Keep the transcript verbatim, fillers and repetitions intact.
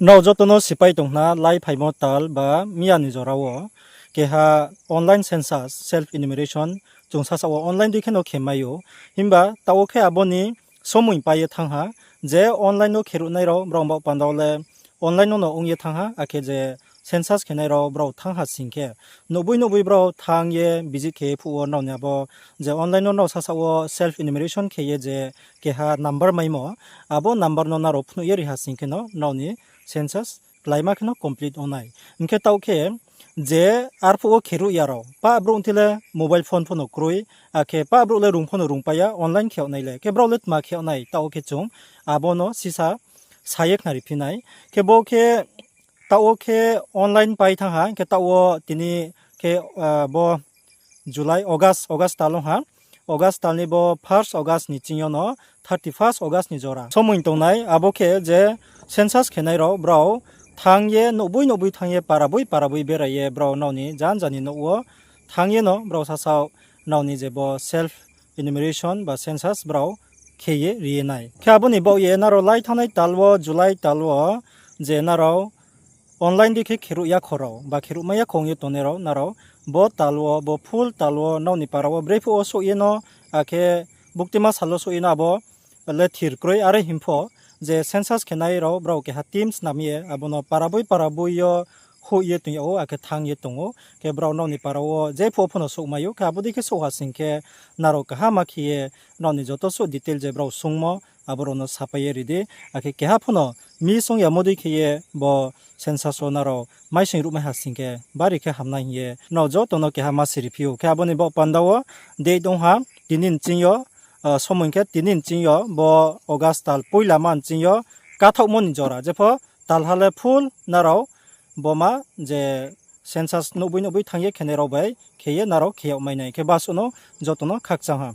Nrao joto no sipai tong khna, lai phaimo tal ba miya ni jora wo keha online census, self enumeration, chung sasaoh wo online dei khe no khe mai ou. Himba taoh wo khe abo ni somoing pai ye thanng ha, je online no kheruhnai rao brao baoh panda wo le online no no ong ye thanng ha, akhe je census khenai rao brao thanng ha sing khe, nouhboi nouhboi brao thanng ye visit khe phuh wo nrao ni abo je online no nrao sasaoh wo self enumeration khe ye je keha number maimo, abo number no nrao phnuh ye ri ha sing khe no nrao ni census kláima khe no complete ong nai. Hing khe taoh khe je arphuh wo kheruh ya rao, pah brouh thi le mobile phone pho no kroi, akhe pah brouh le rung pho no rungpai ya, online khe yag nai le. Khe brao le tma khe yag nai, taoh wo khe chung abo no sisa sa ye khnari phi nai. Khe bo khe taoh wo khe online pai thanng ha, hing khe taoh wo tini khe, bo July, August, August tal ong ha. August tal ni bo first August ni ching yo no thirty first August ni jora somoing tong nai. Abo khe je census khenai rao brao thanng ye, nouhboi nouhboi thanng ye, para boi para boi berai ye, brao nrao ni janja ni nouh wo thanng ye no brao sasaoh nrao ni je bo self enumeration ba census brao khe ye ri ye nai. Khe abo ni baoh ye nrao lai thanngnai tal wo, July tal wo, je nrao online dei khe kheruh ya kho rao ba kheruhmai ya kho ong ye tongnai rao, nrao bo tal wo, bo full tal wo, nrao ni para wo brephuh wo souh ye no, akhe buktima sal wo souh ye no abo le thir kroi. Are hing pho, je census khenai rao brao keha team snam ye abo no para boi para boi yo hoih ye tong yag ou, akhe thanng ye tong ou. Khe brao nrao ni para wo jephuh wo pho no souhmai ou. Khe abo dei khe souh ha sing khe, nrao kaham khe ye nrao ni joto suh detail je brao sungmo, abo rao no sapai ye ri di. Akhe keha pho no miss ong yamo dei khe ye bo census wo nrao maisoing ruhmai ha sing khe bari khe hamnai hing ye nrao joto no keha ma siri phi ou. Khe abo ni baoh panda wo date ong ha, tini ni ching yo, somoing khe tini ni ching yo, bo August tal poila ma ni ching yo, kathaohmo ni jora, jepho talha le full nrao bo ma je census nouhboi nouhboi thanng ye khenai rao bai khe ye nrao khe yag mai nai. Khe basuh no joto no khakchang ha.